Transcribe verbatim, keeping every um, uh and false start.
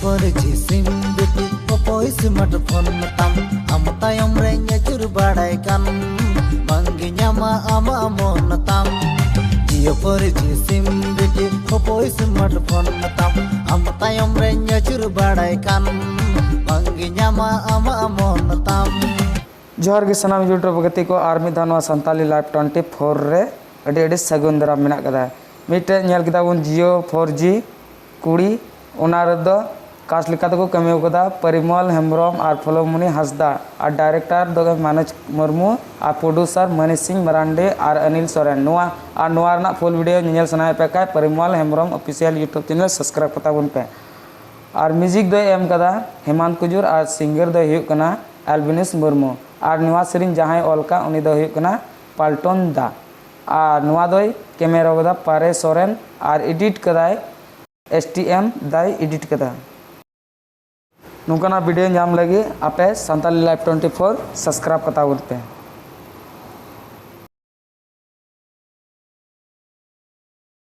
Four G ᱥᱤᱢ ᱵᱤᱴᱤ ᱚᱯᱚᱭ smart phone ᱛᱟᱢ, ᱟᱢ ᱛᱟᱭᱚᱢ ᱨᱮᱧ ᱟᱹᱪᱩᱨ ᱵᱟᱲᱟᱭ ᱠᱟᱱ, ᱵᱟᱝᱜᱮ ᱧᱟᱢᱟ ᱟᱢᱟᱜ ᱢᱚᱱ ᱛᱟᱢ᱾ ᱡᱤᱭᱳ ᱯᱷᱳᱨ ᱡᱤ ᱥᱤᱢ ᱵᱤᱴᱤ ᱚᱯᱚᱭ ᱥᱢᱟᱨᱴ ᱯᱷᱳᱱ ᱛᱟᱢ, ᱟᱢ ᱛᱟᱭᱚᱢ ᱨᱮᱧ ᱟᱹᱪᱩᱨ ᱵᱟᱲᱟᱭ ᱠᱟᱱ, ᱵᱟᱝᱜᱮ ᱧᱟᱢᱟ ᱟᱢᱟᱜ ᱢᱚᱱ ᱛᱟᱢ᱾ ᱡᱚᱦᱟᱨ ᱜᱮ ᱥᱟᱱᱟᱢ YouTube ᱜᱟᱛᱮ ᱠᱚ, ᱟᱨ ᱢᱤᱫ ᱫᱷᱟᱣ ᱱᱚᱣᱟ ᱥᱟᱱᱛᱟᱞᱤ ᱞᱟᱭᱤᱵᱷ ᱴᱩᱭᱮᱱᱴᱤ ᱯᱷᱳᱨ ᱨᱮ ᱟᱹᱰᱤ ᱟᱹᱰᱤ ᱥᱟᱹᱜᱩᱱ ᱫᱟᱨᱟᱢ ᱢᱮᱱᱟᱜ ᱠᱟᱫᱟ᱾ ᱢᱤᱫᱴᱮᱡ ᱧᱮᱞ ᱠᱮᱫᱟ ᱵᱚᱱ ᱡᱤᱭᱳ ᱯᱷᱳᱨ ᱡᱤ ᱠᱩᱲᱤ, ᱚᱱᱟ ᱨᱮᱫᱚ ᱠᱟᱥᱴ ᱞᱮᱠᱟ ᱛᱮᱠᱚ ᱠᱟᱹᱢᱤ ᱠᱟᱫᱟ ᱯᱚᱨᱤᱢᱚᱞ ᱦᱮᱢᱵᱨᱚᱢ ᱟᱨ ᱯᱷᱚᱞᱚᱢᱚᱱᱤ ᱦᱟᱸᱥᱫᱟ, ᱟᱨ ᱰᱟᱭᱨᱮᱠᱴᱚᱨ ᱫᱚ ᱢᱟᱱᱳᱡᱽ ᱢᱩᱨᱢᱩ, ᱟᱨ ᱯᱨᱚᱰᱭᱩᱥᱟᱨ ᱢᱚᱱᱤ ᱥᱤᱝ ᱢᱟᱨᱟᱱᱰᱤ ᱟᱨ ᱚᱱᱤᱞ ᱥᱚᱨᱮᱱ᱾ ᱱᱚᱣᱟ ᱟᱨ ᱱᱚᱣᱟ ᱨᱮᱱᱟᱜ ᱯᱷᱩᱞ ᱵᱷᱤᱰᱤᱭᱳ ᱧᱮᱧᱮᱞ ᱥᱟᱱᱟᱭᱮᱫ ᱯᱮ ᱠᱷᱟᱡ ᱯᱚᱨᱤᱢᱚᱞ Hembrom official YouTube channel subscribe ᱠᱟᱛᱟ ᱵᱚᱱ ᱯᱮ᱾ ᱟᱨ ᱢᱤᱣᱡᱤᱠ ᱫᱚᱭ ᱮᱢ ᱠᱟᱫᱟ ᱦᱮᱢᱟᱱᱛ ᱠᱩᱡᱩᱨ ᱟᱨ ᱥᱤᱝᱜᱟᱨ ᱫᱚᱭ ᱦᱩᱭᱩᱜ ᱠᱟᱱᱟ ᱟᱞᱵᱤᱱᱤᱥ ᱢᱩᱨᱢᱩ᱾ ᱟᱨ ᱱᱚᱣᱟ ᱥᱮᱨᱮᱧ ᱡᱟᱦᱟᱸᱭ ᱚᱞ ᱠᱟᱜ, ᱩᱱᱤ ᱫᱚᱭ ᱦᱩᱭᱩᱜ ᱠᱟᱱᱟ ᱯᱟᱞᱴᱚᱱ ᱫᱟ᱾ ᱟᱨ ᱱᱚᱣᱟ ᱫᱚᱭ ᱠᱮᱢᱮᱨᱟ ᱠᱟᱫᱟ ᱯᱟᱨᱮ ᱥᱚᱨᱮᱱ ᱟᱨ ᱮᱰᱤᱴ ᱠᱟᱫᱟᱭ ᱮᱥ ᱴᱤ ᱮᱢ ᱫᱟᱭ ᱮᱰᱤᱴ ᱠᱟᱫᱟ᱾ ᱱᱚᱝᱠᱟᱱᱟᱜ ᱵᱷᱤᱰᱤᱭᱳ ᱧᱟᱢ ᱞᱟᱹᱜᱤᱫ ᱟᱯᱮ Santali live twenty four subscribe ᱠᱟᱛᱟ ᱵᱚᱱ ᱯᱮ᱾